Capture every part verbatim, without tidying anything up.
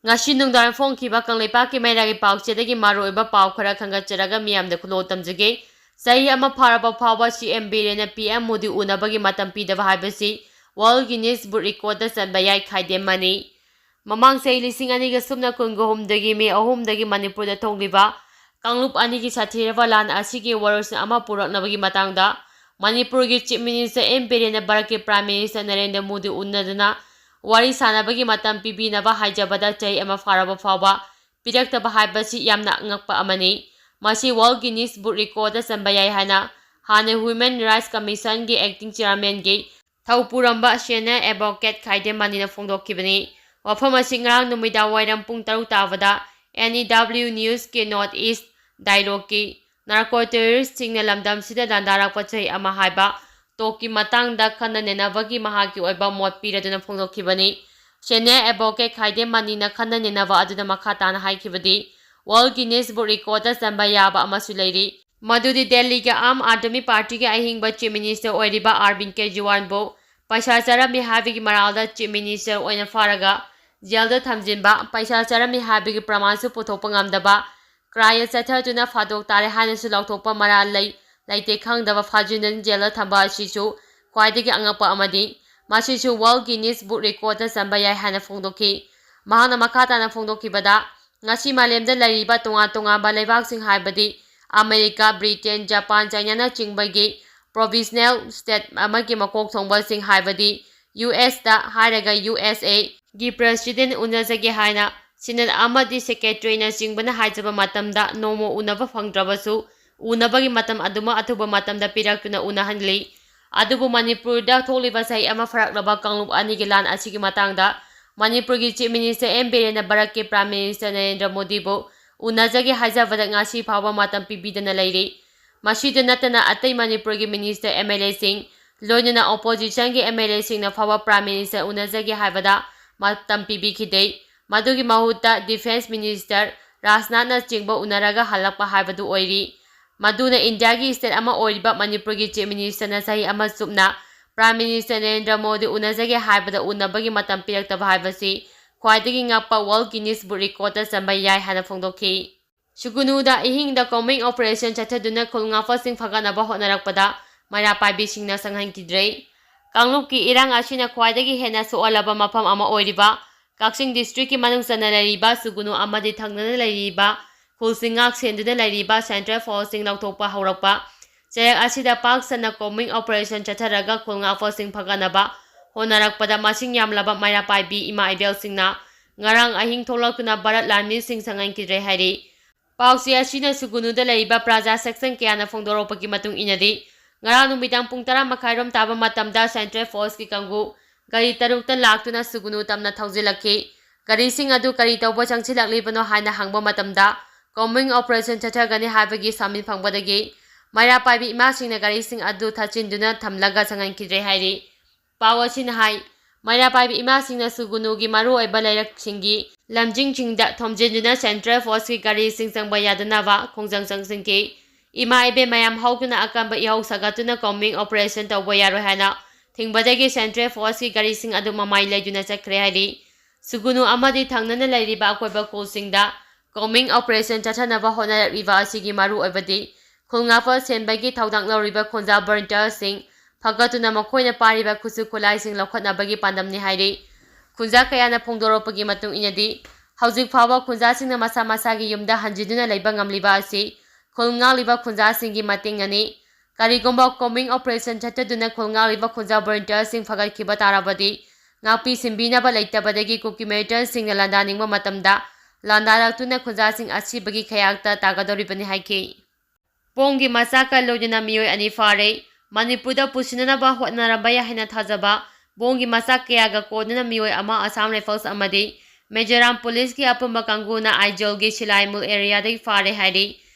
ꯉꯁꯤ ꯅꯨꯡꯗꯥꯡ ꯐꯣꯡꯈꯤꯕ ꯀꯪꯂꯩꯄꯥꯛꯀꯤ ꯃꯩꯔꯥꯒꯤ ꯄꯥꯎꯆꯦꯗꯒꯤ ꯃꯔꯨꯑꯣꯏꯕ ꯄꯥꯎ ꯈꯔ ꯈꯟꯒꯠꯆꯔꯒ ꯃꯤꯌꯥꯝꯗ ꯈꯨꯂꯣ ꯇꯝꯖꯒꯦ꯫ ꯆꯍꯤ ꯑꯃ ꯐꯥꯔꯕ ꯐꯥꯎꯕ ꯁꯤ ꯑꯦꯝ ꯕꯤꯔꯦꯟꯅ ꯄꯤ ꯑꯦꯝ ꯃꯣꯗꯤ ꯎꯅꯕꯒꯤ ꯃꯇꯝ ꯄꯤꯗꯕ ꯍꯥꯏꯕꯁꯤ World Guinness Book Recordꯇ ꯆꯟꯕ ꯌꯥꯏ꯫ ꯈꯥꯏꯗꯦꯝ ꯃꯅꯤ꯫ ꯃꯃꯥꯡ ꯆꯍꯤ ꯂꯤꯁꯤꯡ ꯑꯅꯤꯒ ꯁꯨꯞꯅ ꯀꯨꯟꯒ ꯍꯨꯝꯗꯒꯤ ꯃꯦ ꯑꯍꯨꯝꯗꯒꯤ ꯃꯅꯤꯄꯨꯔꯗ ꯊꯣꯛꯂꯤꯕ ꯀꯥꯡꯂꯨꯞ ꯑꯅꯤꯒꯤ ꯁꯥꯊꯤꯔꯕ ꯂꯥꯟ ꯑꯁꯤꯒꯤ ꯋꯥꯔꯣꯏꯁꯤꯟ ꯑꯃ ꯄꯨꯔꯛꯅꯕꯒꯤ ꯃꯇꯥꯡꯗ ꯃꯅꯤꯄꯨꯔꯒꯤ Chief Minister ꯑꯦꯝ ꯕꯤꯔꯦꯟꯅ ꯚꯥꯔꯠꯀꯤ Prime Minister ꯅꯔꯦꯟꯗ꯭ꯔ ꯃꯣꯗꯤ ꯎꯅꯗꯨꯅ ꯋꯥꯔꯤ ꯁꯥꯅꯕꯒꯤ ꯃꯇꯝ ꯄꯤꯕꯤꯅꯕ ꯍꯥꯏꯖꯕꯗ ꯆꯍꯤ ꯑꯃ ꯐꯥꯔꯕ ꯐꯥꯎꯕ ꯄꯤꯔꯛꯇꯕ ꯍꯥꯏꯕꯁꯤ ꯌꯥꯝꯅ ꯑꯉꯛꯄ ꯑꯃꯅꯤ꯫ ꯃꯁꯤ World Guinness Book Recordꯇ ꯆꯟꯕ ꯌꯥꯏ ꯍꯥꯏꯅ ꯍꯥꯟꯅ Human Rights Commissionꯒꯤ Acting Chairmanꯒꯤ ꯊꯧꯄꯨꯔꯝꯕ Senior Advocate ꯈꯥꯏꯗꯦꯝ ꯃꯅꯤꯅ ꯐꯣꯡꯗꯣꯛꯈꯤꯕꯅꯤ꯫ ꯋꯥꯐꯝ ꯑꯁꯤ ꯉꯔꯥꯡ ꯅꯨꯃꯤꯗꯥꯡ ꯋꯥꯏꯔꯝ ꯄꯨꯡ ꯇꯔꯨꯛ ꯇꯥꯕꯗ N E W Newsꯀꯤ North East Dialogueꯀꯤ Narco Terroristꯁꯤꯡꯅ ꯂꯝꯗꯝꯁꯤꯗ ꯂꯥꯟꯗꯥꯔꯛꯄ ꯆꯍꯤ ꯑꯃ ꯍꯥꯏꯕ ꯇꯣꯛꯀꯤ ꯃꯇꯥꯡꯗ ꯈꯟꯅ ꯅꯩꯅꯕꯒꯤ ꯃꯍꯥꯛꯀꯤ ꯑꯣꯏꯕ ꯃꯣꯠ ꯄꯤꯔꯗꯨꯅ ꯐꯣꯡꯗꯣꯛꯈꯤꯕꯅꯤ꯫ Senior Advocate ꯈꯥꯏꯗꯦꯝ ꯃꯅꯤꯅ ꯈꯟꯅ ꯅꯩꯅꯕ ꯑꯗꯨꯗ ꯃꯈꯥ ꯇꯥꯅ ꯍꯥꯏꯈꯤꯕꯗꯤ, World Guinness Book Recordꯇ ꯆꯟꯕ ꯌꯥꯕ ꯑꯃꯁꯨ ꯂꯩꯔꯤ꯫ ꯃꯗꯨꯗꯤ ꯗꯦꯜꯂꯤꯒꯤ ꯑꯥꯝ ꯑꯥꯗꯃꯤ ꯄꯥꯔꯇꯤꯒꯤ ꯑꯍꯤꯡꯕ Chief Minister ꯑꯣꯏꯔꯤꯕ ꯑꯔꯕꯤꯟ ꯀꯦꯖ꯭ꯔꯤꯋꯥꯜꯕꯨ ꯄꯩꯁꯥ ꯆꯥꯔꯝꯃꯤ ꯍꯥꯏꯕꯒꯤ ꯃꯔꯥꯜꯗ Chief Minister ꯑꯣꯏꯅ ꯐꯥꯔꯒ ꯖꯦꯜꯗ ꯊꯝꯖꯤꯟꯕ, ꯄꯩꯁꯥ ꯆꯥꯔꯝꯃꯤ ꯍꯥꯏꯕꯒꯤ ꯄ꯭ꯔꯃꯥꯟꯁꯨ ꯄꯨꯊꯣꯛꯄ ꯉꯝꯗꯕ, ꯀ꯭ꯔꯥꯏꯗ ꯆꯠꯊꯗꯨꯅ ꯐꯥꯗꯣꯛ ꯇꯥꯔꯦ ꯍꯥꯏꯅꯁꯨ ꯂꯥꯎꯊꯣꯛꯄ, ꯃꯔꯥꯜ ꯂꯩ ꯂꯩꯇꯦ ꯈꯪꯗꯕ ꯐꯥꯖꯤꯟꯗꯨꯅ ꯖꯦꯜꯗ ꯊꯝꯕ ꯑꯁꯤꯁꯨ ꯈ꯭ꯋꯥꯏꯗꯒꯤ ꯑꯉꯛꯄ ꯑꯃꯅꯤ꯫ ꯃꯁꯤꯁꯨ World Guinness Book Recordꯇ ꯆꯟꯕ ꯌꯥꯏ ꯍꯥꯏꯅ ꯐꯣꯡꯗꯣꯛꯈꯤ꯫ ꯃꯍꯥꯛꯅ ꯃꯈꯥ ꯇꯥꯅ ꯐꯣꯡꯗꯣꯛꯈꯤꯕꯗ, ꯉꯁꯤ ꯃꯥꯂꯦꯝꯗ ꯂꯩꯔꯤꯕ ꯇꯣꯉꯥꯟ ꯇꯣꯉꯥꯟꯕ ꯂꯩꯕꯥꯛꯁꯤꯡ ꯍꯥꯏꯕꯗꯤ America, Britain, Japan, ꯆꯥꯏꯅꯥꯅꯆꯤꯡꯕꯒꯤ Provisional State ꯑꯃꯒꯤ ꯃꯀꯣꯛ ꯊꯣꯡꯕꯁꯤꯡ ꯍꯥꯏꯕꯗꯤ U S ꯇ ꯍꯥꯏꯔꯒ U S A ꯒꯤ President ꯎꯅꯖꯒꯦ ꯍꯥꯏꯅ Senate ꯑꯃꯗꯤ Secretaryꯅꯆꯤꯡꯕꯅ ꯍꯥꯏꯖꯕ ꯃꯇꯝꯗ ꯅꯣꯡꯃ ꯎꯅꯕ ꯐꯪꯗ꯭ꯔꯕꯁꯨ ꯎꯅꯕꯒꯤ ꯃꯇꯝ ꯑꯗꯨꯃꯛ ꯑꯊꯨꯕ ꯃꯇꯝꯗ ꯄꯤꯔꯛꯇꯨꯅ ꯎꯅꯍꯟꯂꯤ꯫ ꯑꯗꯨꯕꯨ ꯃꯅꯤꯄꯨꯔꯗ ꯊꯣꯛꯂꯤꯕ ꯆꯍꯤ ꯑꯃ ꯐꯥꯔꯛꯂꯕ ꯀꯥꯡꯂꯨꯞ ꯑꯅꯤꯒꯤ ꯂꯥꯟ ꯑꯁꯤꯒꯤ ꯃꯇꯥꯡꯗ ꯃꯅꯤꯄꯨꯔꯒꯤ Chief Minister ꯑꯦꯝ ꯕꯤꯔꯦꯟꯅ ꯚꯥꯔꯠꯀꯤ Prime Minister ꯅꯔꯦꯟꯗ꯭ꯔ ꯃꯣꯗꯤꯕꯨ ꯎꯅꯖꯒꯦ ꯍꯥꯏꯖꯕꯗ ꯉꯁꯤ ꯐꯥꯎꯕ ꯃꯇꯝ ꯄꯤꯕꯤꯗꯅ ꯂꯩꯔꯤ꯫ ꯃꯁꯤꯗ ꯅꯠꯇꯅ ꯑꯇꯩ ꯃꯅꯤꯄꯨꯔꯒꯤ Minister, M L Aꯁꯤꯡ, ꯂꯣꯏꯅꯅ Oppositionꯒꯤ M L Aꯁꯤꯡꯅ ꯐꯥꯎꯕ Prime Minister ꯎꯅꯖꯒꯦ ꯍꯥꯏꯕꯗ ꯃꯇꯝ ꯄꯤꯕꯤꯈꯤꯗꯦ꯫ ꯃꯗꯨꯒꯤ ꯃꯍꯨꯠꯇ Defence Minister ꯔꯥꯖꯅꯥꯊꯅꯆꯤꯡꯕ ꯎꯅꯔꯒ ꯍꯜꯂꯛꯄ ꯍꯥꯏꯕꯗꯨ ꯑꯣꯏꯔꯤ꯫ ꯃꯗꯨꯅ ꯏꯟꯗꯤꯌꯥꯒꯤ state ꯑꯃ ꯑꯣꯏꯔꯤꯕ ꯃꯅꯤꯄꯨꯔꯒꯤ Chief Ministerꯅ ꯆꯍꯤ ꯑꯃ ꯆꯨꯞꯅ Prime Minister ꯅꯔꯦꯟꯗ꯭ꯔ ꯃꯣꯗꯤ ꯎꯅꯖꯒꯦ ꯍꯥꯏꯕꯗ ꯎꯅꯕꯒꯤ ꯃꯇꯝ ꯄꯤꯔꯛꯇꯕ ꯍꯥꯏꯕꯁꯤ ꯈ꯭ꯋꯥꯏꯗꯒꯤ ꯉꯛꯄ World Guinness Book Record ꯆꯟꯕ ꯌꯥꯏ ꯍꯥꯏꯅ ꯐꯣꯡꯗꯣꯛꯈꯤ꯫ ꯁꯨꯒꯨꯅꯨꯗ ꯑꯍꯤꯡꯗ combing operation ꯆꯠꯊꯗꯨꯅ ꯈꯨꯜ ꯉꯥꯛꯄꯁꯤꯡ ꯐꯒꯠꯅꯕ ꯍꯣꯠꯅꯔꯛꯄꯗ ꯃꯩꯔꯥ ꯄꯥꯏꯕꯤꯁꯤꯡꯅ ꯆꯪꯍꯟꯈꯤꯗ꯭ꯔꯦ꯫ ꯀꯥꯡꯂꯨꯞꯀꯤ ꯏꯔꯥꯡ ꯑꯁꯤꯅ ꯈ꯭ꯋꯥꯏꯗꯒꯤ ꯍꯦꯟꯅ ꯁꯣꯛꯍꯜꯂꯕ ꯃꯐꯝ ꯑꯃ ꯑꯣꯏꯔꯤꯕ ꯀꯛꯆꯤꯡ district ꯀꯤ ꯃꯅꯨꯡ ꯆꯟꯅ ꯂꯩꯔꯤꯕ ꯁꯨꯒꯨꯅꯨ ꯑꯃꯗꯤ ꯊꯪꯅꯅ ꯂꯩꯔꯤꯕ ꯈꯨꯜꯁꯤꯡ ꯉꯥꯛ ꯁꯦꯟꯗꯨꯅ ꯂꯩꯔꯤꯕ central force ꯁꯤꯡ ꯂꯧꯊꯣꯛꯄ ꯍꯧꯔꯛꯄ ꯆꯩꯔꯛ ꯑꯁꯤꯗ ꯄꯥꯛ ꯁꯟꯅ combing operation ꯆꯠꯊꯔꯒ ꯈꯨꯜ ꯉꯥꯛꯄꯁꯤꯡ ꯐꯒꯠꯅꯕ ꯍꯣꯠꯅꯔꯛꯄꯗ ꯃꯁꯤꯡ ꯌꯥꯝꯂꯕ ꯃꯩꯔꯥ ꯄꯥꯏꯕꯤ ꯏꯃꯥ ꯏꯕꯦꯜꯁꯤꯡꯅ ꯉꯔꯥꯡ ꯑꯍꯤꯡ ꯊꯣꯛꯂꯛꯇꯨꯅ ꯚꯥꯔꯠ ꯂꯥꯟꯃꯤꯁꯤꯡ ꯆꯪꯍꯟꯈꯤꯗ꯭ꯔꯦ ꯍꯥꯏꯔꯤ꯫ ꯄꯥꯎꯆꯦ ꯑꯁꯤꯅ ꯁꯨꯒꯨꯅꯨꯗ ꯂꯩꯔꯤꯕ ꯄ꯭ꯔꯖꯥ ꯁꯦꯛꯁꯟ ꯀꯌꯥꯅ ꯐꯣꯡꯗꯣꯔꯛꯄꯒꯤ ꯃꯇꯨꯡ ꯏꯟꯅꯗꯤ, ꯉꯔꯥꯡ ꯅꯨꯃꯤꯗꯥꯡ ꯄꯨꯡ ꯇꯔꯥ ꯃꯈꯥꯏꯔꯣꯝ ꯇꯥꯕ ꯃꯇꯝꯗ central force ꯀꯤ ꯀꯥꯡꯕꯨ ꯒꯥꯔꯤ ꯇꯔꯨꯛꯇ ꯂꯥꯛꯇꯨꯅ ꯁꯨꯒꯨꯅꯨ ꯇꯝꯅ ꯊꯧꯖꯤꯜꯂꯛꯈꯤ꯫ ꯒꯥꯔꯤꯁꯤꯡ ꯑꯗꯨ ꯀꯔꯤ ꯇꯧꯕ ꯆꯪꯁꯤꯜꯂꯛꯂꯤꯕꯅꯣ ꯍꯥꯏꯅ ꯍꯪꯕ ꯃꯇꯝꯗ, combing operation ꯆꯠꯊꯒꯅꯤ ꯍꯥꯏꯕꯒꯤ ꯁꯃꯤꯟ ꯐꯪꯕꯗꯒꯤ ꯃꯩꯔꯥ ꯄꯥꯏꯕꯤ ꯏꯃꯥꯁꯤꯡꯅ ꯒꯥꯔꯤꯁꯤꯡ ꯑꯗꯨ ꯊꯠꯆꯤꯟꯗꯨꯅ ꯊꯝꯂꯒ ꯆꯪꯍꯟꯈꯤꯗ꯭ꯔꯦ ꯍꯥꯏꯔꯤ꯫ ꯄꯥꯎ ꯑꯁꯤꯅ ꯍꯥꯏ, ꯃꯩꯔꯥ ꯄꯥꯏꯕꯤ ꯏꯃꯥꯁꯤꯡꯅ ꯁꯨꯒꯨꯅꯨꯒꯤ ꯃꯔꯨꯑꯣꯏꯕ ꯂꯩꯔꯛꯁꯤꯡꯒꯤ ꯂꯝꯖꯤꯡꯁꯤꯡꯗ ꯊꯣꯝꯖꯤꯟꯗꯨꯅ central force ꯀꯤ ꯒꯥꯔꯤꯁꯤꯡ ꯆꯪꯕ ꯌꯥꯗꯅꯕ ꯈꯣꯡꯖꯪ ꯆꯪꯁꯤꯟꯈꯤ꯫ ꯏꯃꯥ ꯏꯕꯦꯟ ꯃꯌꯥꯝ ꯍꯧꯗꯨꯅ ꯑꯀꯟꯕ ꯏꯍꯧ ꯁꯥꯒꯠꯇꯨꯅ combing operation ꯇꯧꯕ ꯌꯥꯔꯣꯏ ꯍꯥꯏꯅ ꯊꯤꯡꯕꯗꯒꯤ central force ꯀꯤ ꯒꯥꯔꯤꯁꯤꯡ ꯑꯗꯨ ꯃꯃꯥꯏ ꯂꯩꯗꯨꯅ ꯆꯠꯈ꯭ꯔꯦ ꯍꯥꯏꯔꯤ꯫ ꯁꯨꯒꯨꯅꯨ ꯑꯃꯗꯤ ꯊꯪꯅꯅ ꯂꯩꯔꯤꯕ ꯑꯀꯣꯏꯕ ꯈꯨꯜꯁꯤꯡꯗ combing operation ꯆꯠꯊꯅꯕ ꯍꯣꯠꯅꯔꯛꯂꯤꯕ ꯑꯁꯤꯒꯤ ꯃꯔꯨꯑꯣꯏꯕꯗꯤ ꯈꯨꯜ ꯉꯥꯛꯄ ꯁꯦꯟꯕꯒꯤ ꯊꯧꯗꯥꯡ ꯂꯧꯔꯤꯕ ꯈꯨꯟꯖꯥ volunteer ꯁꯤꯡ ꯐꯒꯠꯇꯨꯅ ꯃꯈꯣꯏꯅ ꯄꯥꯏꯔꯤꯕ ꯈꯨꯠꯁꯨ ꯈꯨꯠꯂꯥꯏꯁꯤꯡ ꯂꯧꯈꯠꯅꯕꯒꯤ ꯄꯥꯟꯗꯝꯅꯤ ꯍꯥꯏꯔꯤ꯫ ꯈꯨꯟꯖꯥ ꯀꯌꯥꯅ ꯐꯣꯡꯗꯣꯔꯛꯄꯒꯤ ꯃꯇꯨꯡ ꯏꯟꯅꯗꯤ, ꯍꯧꯖꯤꯛ ꯐꯥꯎꯕ ꯈꯨꯟꯖꯥꯁꯤꯡꯅ ꯃꯁꯥ ꯃꯁꯥꯒꯤ ꯌꯨꯝꯗ ꯍꯟꯖꯤꯟꯗꯨꯅ ꯂꯩꯕ ꯉꯝꯂꯤꯕ ꯑꯁꯤ ꯈꯨꯜ ꯉꯥꯛꯂꯤꯕ ꯈꯨꯟꯖꯥꯁꯤꯡꯒꯤ ꯃꯇꯦꯡꯅꯅꯤ꯫ ꯀꯔꯤꯒꯨꯝꯕ combing operation ꯆꯠꯊꯗꯨꯅ ꯈꯨꯜ ꯉꯥꯛꯂꯤꯕ ꯈꯨꯟꯖꯥ volunteer ꯁꯤꯡ ꯐꯒꯠꯈꯤꯕ ꯇꯥꯔꯕꯗꯤ, ꯉꯥꯛꯄꯤ ꯁꯦꯟꯕꯤꯅꯕ ꯂꯩꯇꯕꯗꯒꯤ ꯀꯨꯀꯤ militant ꯁꯤꯡꯅ ꯂꯥꯟꯗꯥꯅꯤꯡꯕ ꯃꯇꯝꯗ ꯂꯥꯟꯗꯥꯔꯛꯇꯨꯅ ꯈꯨꯟꯖꯥꯁꯤꯡ ꯑꯁꯤꯕꯒꯤ ꯈꯌꯥꯛꯇ ꯇꯥꯒꯗꯧꯔꯤꯕꯅꯤ ꯍꯥꯏꯈꯤ꯫ ꯕꯣꯝꯒꯤ ꯃꯆꯥꯛꯀ ꯂꯣꯏꯅꯅ ꯃꯤꯑꯣꯏ ꯑꯅꯤ ꯐꯥꯔꯦ꯫ ꯃꯅꯤꯄꯨꯔꯗ ꯄꯨꯁꯤꯟꯅꯅꯕ ꯍꯣꯠꯅꯔꯝꯕ ꯌꯥꯏ ꯍꯥꯏꯅ ꯊꯥꯖꯕ ꯕꯣꯝꯒꯤ ꯃꯆꯥꯛ ꯀꯌꯥꯒ ꯀꯣꯟꯗꯨꯅ ꯃꯤꯑꯣꯏ ꯑꯃ Assam Rifles ꯑꯃꯗꯤ ꯃꯤꯖꯣꯔꯥꯝ ꯄꯨꯂꯤꯁꯀꯤ ꯑꯄꯨꯟꯕ ꯀꯥꯡꯕꯨꯅ ꯑꯥꯏꯖꯣꯜꯒꯤ ꯁꯤꯂꯥꯏꯃꯨꯜ area ꯗꯒꯤ ꯐꯥꯔꯦ ꯍꯥꯏꯔꯤ꯫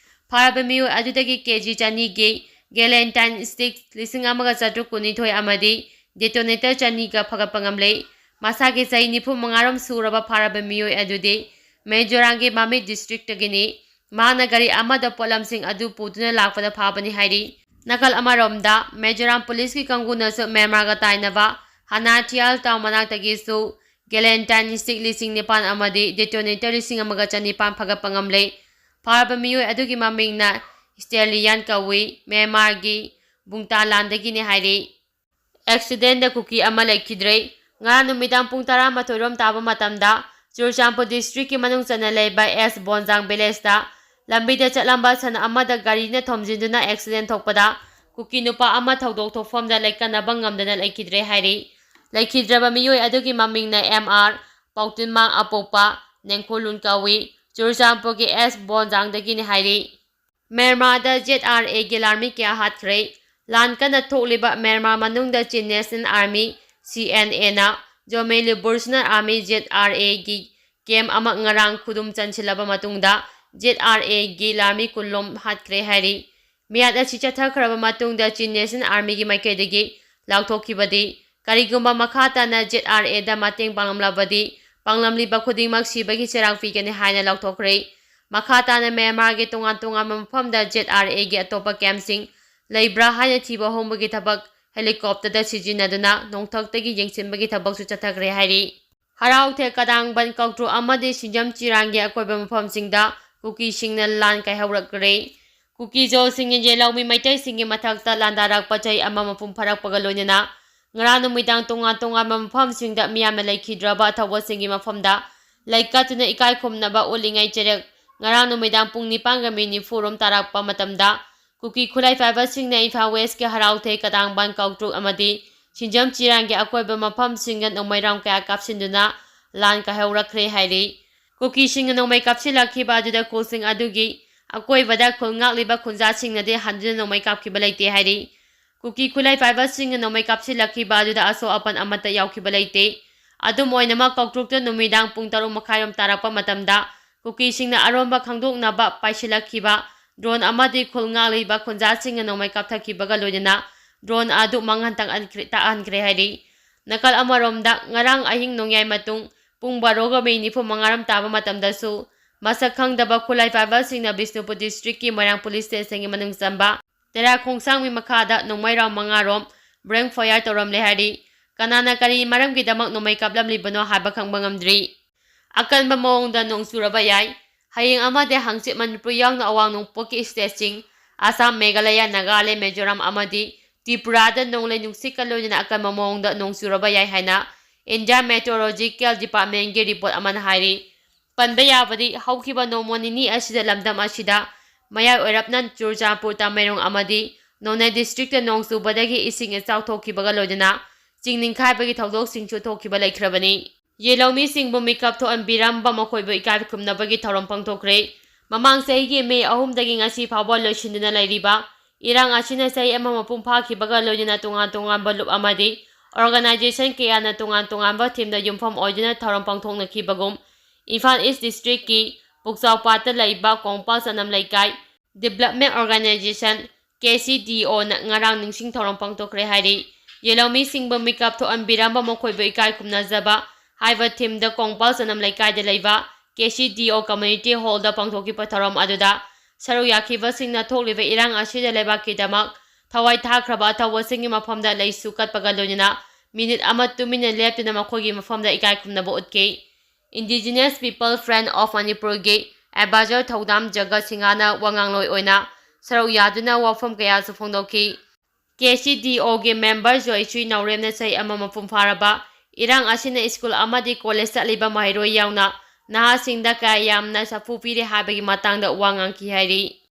ꯐꯥꯔꯕ ꯃꯤꯑꯣꯏ ꯑꯗꯨꯗꯒꯤ ꯀꯦ ꯖꯤ ꯆꯅꯤꯒꯤ Galantine sticks ꯂꯤꯁꯤꯡ ꯑꯃꯒ ꯆꯥꯇ꯭ꯔꯨꯛ ꯀꯨꯟꯅꯤꯊꯣꯏ ꯑꯃꯗꯤ detonator ꯆꯅꯤꯒ ꯐꯒꯠꯄ ꯉꯝꯂꯦ꯫ ꯃꯁꯥꯒꯤ ꯆꯍꯤ ꯅꯤꯐꯨ ꯃꯉꯥꯔꯣꯝ ꯁꯨꯔꯕ ꯐꯥꯔꯕ ꯃꯤꯑꯣꯏ ꯑꯗꯨꯗꯤ ꯃꯤꯖꯣꯔꯥꯝꯒꯤ ꯃꯥꯃꯤꯠ district ꯇꯒꯤꯅꯤ꯫ ꯃꯍꯥꯛꯅ ꯒꯥꯔꯤ ꯑꯃꯗ ꯄꯣꯠꯂꯝꯁꯤꯡ ꯑꯗꯨ ꯄꯨꯗꯨꯅ ꯂꯥꯛꯄꯗ ꯐꯥꯕꯅꯤ ꯍꯥꯏꯔꯤ꯫ ꯅꯥꯀꯜ ꯑꯃꯔꯣꯝꯗ, ꯃꯤꯖꯣꯔꯥꯝ ꯄꯨꯂꯤꯁꯀꯤ ꯀꯥꯡꯕꯨꯅꯁꯨ ꯃ꯭ꯌꯥꯟꯃꯥꯔꯒ ꯇꯥꯏꯅꯕ ꯍꯅꯥꯊꯤꯌꯥꯜ town ꯃꯅꯥꯛꯇꯒꯤꯁꯨ ꯒꯦꯂꯦꯟꯇꯥꯏꯟ ꯁ꯭ꯇꯤꯛ ꯂꯤꯁꯤꯡ ꯅꯤꯄꯥꯟ ꯑꯃꯗꯤ ꯗꯦꯇꯣꯅꯦꯇꯔ ꯂꯤꯁꯤꯡ ꯑꯃꯒ ꯆꯅꯤꯄꯥꯟ ꯐꯥꯒꯠꯄ ꯉꯝꯂꯦ꯫ ꯐꯥꯔꯕ ꯃꯤꯑꯣꯏ ꯑꯗꯨꯒꯤ ꯃꯃꯤꯡꯅ ꯁ꯭ꯇꯦꯂꯤꯌꯥꯟ ꯀꯧꯏ꯫ ꯃ꯭ꯌꯥꯟꯃꯥꯔꯒꯤ ꯕꯨꯡꯇꯥ ꯂꯥꯟꯗꯒꯤꯅꯤ ꯍꯥꯏꯔꯤ꯫ ꯑꯦꯛꯁꯤꯗꯦꯟꯗ ꯀꯨꯀꯤ ꯑꯃ ꯂꯩꯈꯤꯗ꯭ꯔꯦ꯫ ꯉꯔꯥꯡ ꯅꯨꯃꯤꯗꯥꯡ ꯄꯨꯡ ꯇꯔꯥꯃꯥꯊꯣꯏ ꯔꯣꯝ ꯇꯥꯕ ꯃꯇꯝꯗ ꯆꯨꯔꯆꯥꯟꯄꯨꯔ ꯗꯤꯁꯇ꯭ꯔꯤꯛꯀꯤ ꯃꯅꯨꯡ ꯆꯟꯅ ꯂꯩꯕ ꯑꯦꯁ ꯕꯣꯟꯖꯥꯡ ꯚꯤꯂꯦꯖꯇ ꯂꯝꯕꯤꯗ ꯆꯠꯂꯝꯕ ꯁꯟ ꯑꯃꯗ ꯒꯥꯔꯤꯅ ꯊꯣꯝꯖꯤꯟꯗꯨꯅ ꯑꯦꯛꯁꯤꯗꯦꯟ ꯊꯣꯛꯄꯗ ꯀꯨꯀꯤ ꯅꯨꯄꯥ ꯑꯃ ꯊꯧꯗꯣꯛ ꯊꯣꯛꯐꯝꯗ ꯂꯩꯀꯟꯅꯕ ꯉꯝꯗꯅ ꯂꯩꯈꯤꯗ꯭ꯔꯦ ꯍꯥꯏꯔꯤ꯫ ꯂꯩꯈꯤꯗ꯭ꯔꯕ ꯃꯤꯑꯣꯏ ꯑꯗꯨꯒꯤ ꯃꯃꯤꯡꯅ ꯑꯦꯝ ꯑꯥꯔ ꯄꯥꯎꯇꯤꯟꯃꯥꯡ ꯑꯄꯣꯛꯄ ꯅꯦꯡꯈꯣꯂꯨꯟ ꯀꯧꯏ꯫ ꯆꯨꯔꯆꯥꯟꯄꯨꯔꯒꯤ ꯑꯦꯁ ꯕꯣꯟꯖꯥꯡꯗꯒꯤꯅꯤ ꯍꯥꯏꯔꯤ꯫ ꯃ꯭ꯌꯥꯟꯃꯥꯔꯗ ꯖꯦꯗ ꯑꯥꯔ ꯑꯦꯒꯤ ꯂꯥꯟꯃꯤ ꯀꯌꯥ ꯍꯥꯠꯈ꯭ꯔꯦ꯫ ꯂꯥꯟ ꯀꯟꯅ ꯊꯣꯛꯂꯤꯕ ꯃ꯭ꯌꯥꯟꯃꯥꯔ ꯃꯅꯨꯡꯗ ꯆꯤꯟ ꯅꯦꯁꯅꯦꯜ ꯑꯥꯔꯃꯤ, ꯁꯤ ꯑꯦꯟ ꯑꯦꯅ ꯖꯣꯃꯦꯂꯤ ꯕꯨꯔꯁꯅꯔ ꯑꯥꯔꯃꯤ, ꯖꯦꯗ ꯑꯥꯔ ꯑꯦꯒꯤ ꯀꯦꯝ ꯑꯃ ꯉꯔꯥꯡ ꯈꯨꯗꯨꯝ ꯆꯟꯁꯤꯜꯂꯕ ꯃꯇꯨꯡꯗ ꯖꯦꯗ ꯑꯥꯔ ꯑꯦꯒꯤ ꯂꯥꯟꯃꯤ ꯀꯨꯟꯂꯣꯝ ꯍꯥꯠꯈ꯭ꯔꯦ ꯍꯥꯏꯔꯤ꯫ ꯃꯤꯍꯥꯠ ꯑꯁꯤ ꯆꯠꯊꯈ꯭ꯔꯕ ꯃꯇꯨꯡꯗ ꯆꯤꯟ ꯅꯦꯁꯅꯦꯜ ꯑꯥꯔꯃꯤꯒꯤ ꯃꯥꯏꯀꯩꯗꯒꯤ ꯂꯥꯎꯊꯣꯛꯈꯤꯕꯗꯤ, ꯀꯔꯤꯒꯨꯝꯕ ꯃꯈꯥ ꯇꯥꯅ ꯖꯦꯗ ꯑꯥꯔ ꯑꯦꯗ ꯃꯇꯦꯡ ꯄꯥꯡꯂꯝꯂꯕꯗꯤ, ꯄꯥꯡꯂꯝꯂꯤꯕ ꯈꯨꯗꯤꯡꯃꯛ ꯁꯤꯕꯒꯤ ꯆꯩꯔꯥꯛ ꯄꯤꯒꯅꯤ ꯍꯥꯏꯅ ꯂꯥꯎꯊꯣꯛꯈ꯭ꯔꯦ꯫ ꯃꯈꯥ ꯇꯥꯅ ꯃ꯭ꯌꯥꯟꯃꯥꯔꯒꯤ ꯇꯣꯉꯥꯟ ꯇꯣꯉꯥꯟꯕ ꯃꯐꯝꯗ ꯖꯦꯗ ꯑꯥꯔ ꯑꯦꯒꯤ ꯑꯇꯣꯞꯄ ꯀꯦꯝꯁꯤꯡ ꯂꯩꯕ꯭ꯔꯥ ꯍꯥꯏꯅ ꯊꯤꯕ ꯍꯨꯝꯕꯒꯤ ꯊꯕꯛ ꯍꯦꯂꯤꯀꯣꯞꯇꯔꯗ ꯁꯤꯖꯤꯟꯅꯗꯨꯅ ꯅꯣꯡꯊꯛꯇꯒꯤ ꯌꯦꯡꯁꯤꯟꯕꯒꯤ ꯊꯕꯛꯁꯨ ꯆꯠꯊꯈ꯭ꯔꯦ ꯍꯥꯏꯔꯤ꯫ ꯍꯔꯥꯎꯊꯦ, ꯀꯗꯥꯡꯕꯟ, ꯀꯧꯇ꯭ꯔꯨꯛ ꯑꯃꯗꯤ ꯁꯤꯡꯖꯝ ꯆꯤꯔꯥꯡꯒꯤ ꯑꯀꯣꯏꯕ ꯃꯐꯝꯁꯤꯡꯗ ꯀꯨꯀꯤꯁꯤꯡꯅ ꯂꯥꯟ ꯀꯥꯏꯍꯧꯔꯛꯈ꯭ꯔꯦ꯫ ꯀꯨꯀꯤ ꯖꯣꯜꯁꯤꯡꯅ ꯌꯦꯜꯍꯧꯃꯤ ꯃꯩꯇꯩꯁꯤꯡꯒꯤ ꯃꯊꯛꯇ ꯂꯥꯟꯗꯥꯔꯛꯄ ꯆꯍꯤ ꯑꯃ ꯃꯄꯨꯡ ꯐꯥꯔꯛꯄꯒ ꯂꯣꯏꯅꯅ ꯉꯔꯥꯡ ꯅꯨꯃꯤꯗꯥꯡ ꯇꯣꯉꯥꯟ ꯇꯣꯉꯥꯟꯕ ꯃꯐꯝꯁꯤꯡꯗ ꯃꯤꯌꯥꯝꯅ ꯂꯩꯈꯤꯗ꯭ꯔꯕ ꯑꯊꯧꯕꯁꯤꯡꯒꯤ ꯃꯐꯝꯗ ꯂꯩꯀꯠꯇꯨꯅ ꯏꯀꯥꯏ ꯈꯨꯝꯅꯕ ꯎꯠꯂꯤꯉꯩ ꯆꯦꯔꯦꯛ ꯉꯔꯥꯡ ꯅꯨꯃꯤꯗꯥꯡ ꯄꯨꯡ ꯅꯤꯄꯥꯟꯒ ꯃꯤꯅꯤꯠ ꯅꯤꯐꯨ ꯔꯣꯝ ꯇꯥꯔꯛꯄ ꯃꯇꯝꯗ ꯀꯨꯀꯤ ꯈꯨꯠꯂꯥꯏ ꯄꯥꯏꯕꯁꯤꯡꯅ ꯏꯝꯐꯥꯜ ꯋꯦꯁꯀꯤ ꯍꯔꯥꯎꯊꯦ, ꯀꯗꯥꯡꯕꯟ, ꯀꯧꯇ꯭ꯔꯨꯛ ꯑꯃꯗꯤ ꯁꯤꯡꯖꯝ ꯆꯤꯔꯥꯡꯒꯤ ꯑꯀꯣꯏꯕ ꯃꯐꯝꯁꯤꯡꯗ ꯅꯣꯡꯃꯩ ꯔꯥꯎꯟ ꯀꯌꯥ ꯀꯥꯞꯁꯤꯟꯗꯨꯅ ꯂꯥꯟ ꯀꯥꯏꯍꯧꯔꯛꯈ꯭ꯔꯦ ꯍꯥꯏꯔꯤ꯫ ꯀꯨꯀꯤꯁꯤꯡꯅ ꯅꯣꯡꯃꯩ ꯀꯥꯞꯁꯤꯜꯂꯛꯈꯤꯕ ꯑꯗꯨꯗ ꯈꯨꯜꯁꯤꯡ ꯑꯗꯨꯒꯤ ꯑꯀꯣꯏꯕꯗ ꯈꯨꯜ ꯉꯥꯛꯂꯤꯕ ꯈꯨꯟꯖꯥꯁꯤꯡꯅꯗꯤ ꯍꯟꯗꯨꯅ ꯅꯣꯡꯃꯩ ꯀꯥꯞꯈꯤꯕ ꯂꯩꯇꯦ ꯍꯥꯏꯔꯤ꯫ ꯀꯨꯀꯤ ꯈꯨꯠꯂꯥꯏ ꯄꯥꯏꯕꯁꯤꯡꯅ ꯅꯣꯡꯃꯩ ꯀꯥꯞꯁꯤꯜꯂꯛꯈꯤꯕ ꯑꯗꯨꯗ ꯑꯁꯣꯛ ꯑꯄꯟ ꯑꯃꯠꯇ ꯌꯥꯎꯈꯤꯕ ꯂꯩꯇꯦ꯫ ꯑꯗꯨꯝ ꯑꯣꯏꯅꯃꯛ, ꯀꯧꯇ꯭ꯔꯨꯛꯇ ꯅꯨꯃꯤꯗꯥꯡ ꯄꯨꯡ ꯇꯔꯨꯛ ꯃꯈꯥꯏꯔꯣꯝ ꯇꯥꯔꯛꯄ ꯃꯇꯝꯗ ꯀꯨꯀꯤꯁꯤꯡꯅ ꯑꯔꯣꯟꯕ ꯈꯪꯗꯣꯛꯅꯕ ꯄꯥꯏꯁꯤꯜꯂꯛꯈꯤꯕ ꯗ꯭ꯔꯣꯟ ꯑꯃꯗꯤ ꯈꯨꯜ ꯉꯥꯛꯂꯤꯕ ꯈꯨꯟꯖꯥꯁꯤꯡꯅ ꯅꯣꯡꯃꯩ ꯀꯥꯞꯊꯈꯤꯕꯒ ꯂꯣꯏꯅꯅ ꯗ꯭ꯔꯣꯟ ꯑꯗꯨ ꯃꯥꯡꯍꯟ ꯇꯥꯛꯍꯟꯈ꯭ꯔꯦ, ꯇꯥꯛꯍꯟꯈ꯭ꯔꯦ ꯍꯥꯏꯔꯤ꯫ ꯅꯥꯀꯜ ꯑꯃꯔꯣꯝꯗ, ꯉꯔꯥꯡ ꯑꯍꯤꯡ ꯅꯣꯡꯌꯥꯏ ꯃꯇꯨꯡ ꯄꯨꯡ ꯕꯥꯔꯣꯒ ꯃꯤꯅꯤꯠ ꯅꯤꯐꯨ ꯃꯉꯥ ꯔꯣꯝ ꯇꯥꯕ ꯃꯇꯝꯗꯁꯨ ꯃꯁꯛ ꯈꯪꯗꯕ ꯈꯨꯠꯂꯥꯏ ꯄꯥꯏꯕꯁꯤꯡꯅ ꯕꯤꯁꯅꯨꯄꯨꯔ ꯗꯤꯁꯇ꯭ꯔꯤꯛꯀꯤ ꯃꯣꯏꯔꯥꯡ ꯄꯨꯂꯤꯁ ꯁ꯭ꯇꯦꯁꯟꯒꯤ ꯃꯅꯨꯡ ꯆꯟꯕ ꯇꯦꯔꯥ ꯈꯣꯡꯁꯥꯡꯕꯤ ꯃꯈꯥꯗ ꯅꯣꯡꯃꯩ ꯔꯥꯎꯟ ꯃꯉꯥ ꯔꯣꯝ ꯕ꯭ꯂꯦꯡ ꯐꯥꯌꯔ ꯇꯧꯔꯝꯂꯦ ꯍꯥꯏꯔꯤ꯫ ꯀꯅꯥꯅ ꯀꯔꯤ ꯃꯔꯝꯒꯤꯗꯃꯛ ꯅꯣꯡꯃꯩ ꯀꯥꯞꯂꯝꯂꯤꯕꯅꯣ ꯍꯥꯏꯕ ꯈꯪꯕ ꯉꯝꯗ꯭ꯔꯤ꯫ ꯑꯀꯟꯕ ꯃꯑꯣꯡꯗ ꯅꯣꯡ ꯆꯨꯔꯕ ꯌꯥꯏ꯫ ꯍꯌꯦꯡ ꯑꯃꯗꯤ ꯍꯪꯆꯤꯠ ꯃꯅꯤꯄꯨꯔ ꯌꯥꯎꯅ ꯑꯋꯥꯡ ꯅꯣꯡꯄꯣꯛꯀꯤ ꯁ꯭ꯇꯦꯠꯁꯤꯡ ꯑꯁꯥꯝ, ꯃꯦꯘꯥꯂꯌꯥ, ꯅꯥꯒꯥꯂꯦꯟ, ꯃꯤꯖꯣꯔꯥꯝ ꯑꯃꯗꯤ ꯇ꯭ꯔꯤꯄꯨꯔꯥꯗ ꯅꯣꯡꯂꯩ ꯅꯨꯡꯁꯤꯠꯀ ꯂꯣꯏꯅꯅ ꯑꯀꯟꯕ ꯃꯑꯣꯡꯗ ꯅꯣꯡ ꯆꯨꯔꯕ ꯌꯥꯏ ꯍꯥꯏꯅ ꯏꯟꯗꯤꯌꯥ ꯃꯦꯇꯤꯑꯣꯔꯣꯂꯣꯖꯤꯀꯦꯜ ꯗꯤꯄꯥꯔꯠꯃꯦꯟꯒꯤ ꯔꯤꯄꯣꯔꯠ ꯑꯃꯅ ꯍꯥꯏꯔꯤ꯫ ꯄꯟꯕ ꯌꯥꯕꯗꯤ, ꯍꯧꯈꯤꯕ ꯅꯣꯡꯃ ꯅꯤꯅꯤ ꯑꯁꯤꯗ ꯂꯝꯗꯝ ꯑꯁꯤꯗ ꯃꯌꯥꯏ ꯑꯣꯏꯔꯞꯅ ꯆꯨꯔꯆꯥꯟꯄꯨꯔ, ꯇꯃꯦꯡꯂꯣꯡ ꯑꯃꯗꯤ ꯅꯣꯅꯦ ꯗꯤꯁꯇ꯭ꯔꯤꯛꯇ ꯅꯣꯡ ꯆꯨꯕꯗꯒꯤ ꯏꯁꯤꯡ ꯏꯆꯥꯎ ꯊꯣꯛꯈꯤꯕꯒ ꯂꯣꯏꯅꯅ ꯆꯤꯡ ꯅꯤꯡꯈꯥꯏꯕꯒꯤ ꯊꯧꯗꯣꯛꯁꯤꯡꯁꯨ ꯊꯣꯛꯈꯤꯕ ꯂꯩꯈ꯭ꯔꯕꯅꯤ꯫ ꯌꯦꯜꯍꯧꯃꯤꯁꯤꯡꯕꯨ ꯃꯤꯀꯞ ꯊꯣꯛꯍꯟꯕꯤꯔꯝꯕ ꯃꯈꯣꯏꯕꯨ ꯏꯀꯥꯏ ꯈꯨꯝꯅꯕꯒꯤ ꯊꯧꯔꯝ ꯄꯥꯡꯊꯣꯛꯈ꯭ꯔꯦ꯫ ꯃꯃꯥꯡ ꯆꯍꯤꯒꯤ ꯃꯦ ꯑꯍꯨꯝꯗꯒꯤ ꯉꯁꯤ ꯐꯥꯎꯕ ꯂꯣꯏꯁꯤꯟꯗꯨꯅ ꯂꯩꯔꯤꯕ ꯏꯔꯥꯡ ꯑꯁꯤꯅ ꯆꯍꯤ ꯑꯃ ꯃꯄꯨꯡ ꯐꯥꯈꯤꯕꯒ ꯂꯣꯏꯅꯅ ꯇꯣꯉꯥꯟ ꯇꯣꯉꯥꯟꯕ ꯂꯨꯞ ꯑꯃꯗꯤ ꯑꯣꯔꯒꯅꯥꯏꯖꯦꯁꯟ ꯀꯌꯥꯅ ꯇꯣꯉꯥꯟ ꯇꯣꯉꯥꯟꯕ ꯊꯤꯝꯗ ꯌꯨꯝꯐꯝ ꯑꯣꯏꯗꯨꯅ ꯊꯧꯔꯝ ꯄꯥꯡꯊꯣꯛꯅꯈꯤꯕꯒꯨꯝ ꯏꯝꯐꯥꯜ ꯏꯁ ꯗꯤꯁꯇ꯭ꯔꯤꯛꯀꯤ ꯄꯨꯛꯆꯥꯎꯄꯥꯠꯇ ꯂꯩꯕ ꯀꯣꯡꯄꯥꯜ ꯆꯅꯝ ꯂꯩꯀꯥꯏ ꯗꯤꯕ꯭ꯂꯞꯃꯦꯟ ꯑꯣꯔꯒꯅꯥꯏꯖꯦꯁꯟ, ꯀꯦ ꯁꯤ ꯗꯤ ꯑꯣꯅ ꯉꯔꯥꯡ ꯅꯤꯡꯁꯤꯡ ꯊꯧꯔꯝ ꯄꯥꯡꯊꯣꯛꯈ꯭ꯔꯦ ꯍꯥꯏꯔꯤ꯫ ꯌꯦꯜꯍꯧꯃꯤꯁꯤꯡꯕꯨ ꯃꯤꯀꯞ ꯊꯣꯛꯍꯟꯕꯤꯔꯝꯕ ꯃꯈꯣꯏꯕꯨ ꯏꯀꯥꯏ ꯈꯨꯝꯅꯖꯕ ꯍꯥꯏꯕ ꯊꯤꯝꯗ ꯀꯣꯡꯄꯥꯜ ꯆꯅꯝ ꯂꯩꯀꯥꯏꯗ ꯂꯩꯕ ꯀꯦ ꯁꯤ ꯗꯤ ꯑꯣ ꯀꯝꯃ꯭ꯌꯨꯅꯤꯇꯤ ꯍꯣꯜꯗ ꯄꯥꯡꯊꯣꯛꯈꯤꯕ ꯊꯧꯔꯝ ꯑꯗꯨꯗ ꯁꯔꯨꯛ ꯌꯥꯈꯤꯕꯁꯤꯡꯅ ꯊꯣꯛꯂꯤꯕ ꯏꯔꯥꯡ ꯑꯁꯤꯗ ꯂꯩꯕꯥꯛꯀꯤꯗꯃꯛ ꯊꯋꯥꯏ ꯊꯥꯈ꯭ꯔꯕ ꯑꯊꯧꯕꯁꯤꯡꯒꯤ ꯃꯐꯝꯗ ꯂꯩꯁꯨ ꯀꯠꯄꯒ ꯂꯣꯏꯅꯅ ꯃꯤꯅꯤꯠ ꯑꯃ ꯇꯨꯃꯤꯟꯅ ꯂꯦꯞꯇꯨꯅ ꯃꯈꯣꯏꯒꯤ ꯃꯐꯝꯗ ꯏꯀꯥꯏ ꯈꯨꯝꯅꯕ ꯎꯠꯈꯤ꯫ Indigenous People Front of ꯃꯅꯤꯄꯨꯔꯒꯤ ꯑꯦꯗꯚꯥꯏꯖꯔ ꯊꯧꯗꯥꯝ ꯖꯒꯠ ꯁꯤꯡꯍꯅ ꯋꯥꯉꯥꯡꯂꯣꯏ ꯑꯣꯏꯅ ꯁꯔꯨꯛ ꯌꯥꯗꯨꯅ ꯋꯥꯐꯝ ꯀꯌꯥꯁꯨ ꯐꯣꯡꯗꯣꯛꯈꯤ꯫ ꯀꯦ ꯁꯤ ꯗꯤ ꯑꯣꯒꯤ ꯃꯦꯝꯕꯔ ꯖꯣꯏꯆꯨꯏ ꯅꯥꯎꯔꯦꯝꯅ ꯆꯍꯤ ꯑꯃ ꯃꯄꯨꯡ ꯐꯥꯔꯕ ꯏꯔꯥꯡ ꯑꯁꯤꯅ ꯁ꯭ꯀꯨꯜ ꯑꯃꯗꯤ ꯀꯣꯂꯦꯖ ꯆꯠꯂꯤꯕ ꯃꯍꯩꯔꯣꯏ ꯌꯥꯎꯅ ꯅꯍꯥꯁꯤꯡꯗ ꯀꯌꯥ ꯌꯥꯝꯅ ꯁꯥꯐꯨ ꯄꯤꯔꯦ ꯍꯥꯏꯕꯒꯤ ꯃꯇꯥꯡꯗ ꯋꯥ ꯉꯥꯡꯈꯤ ꯍꯥꯏꯔꯤ꯫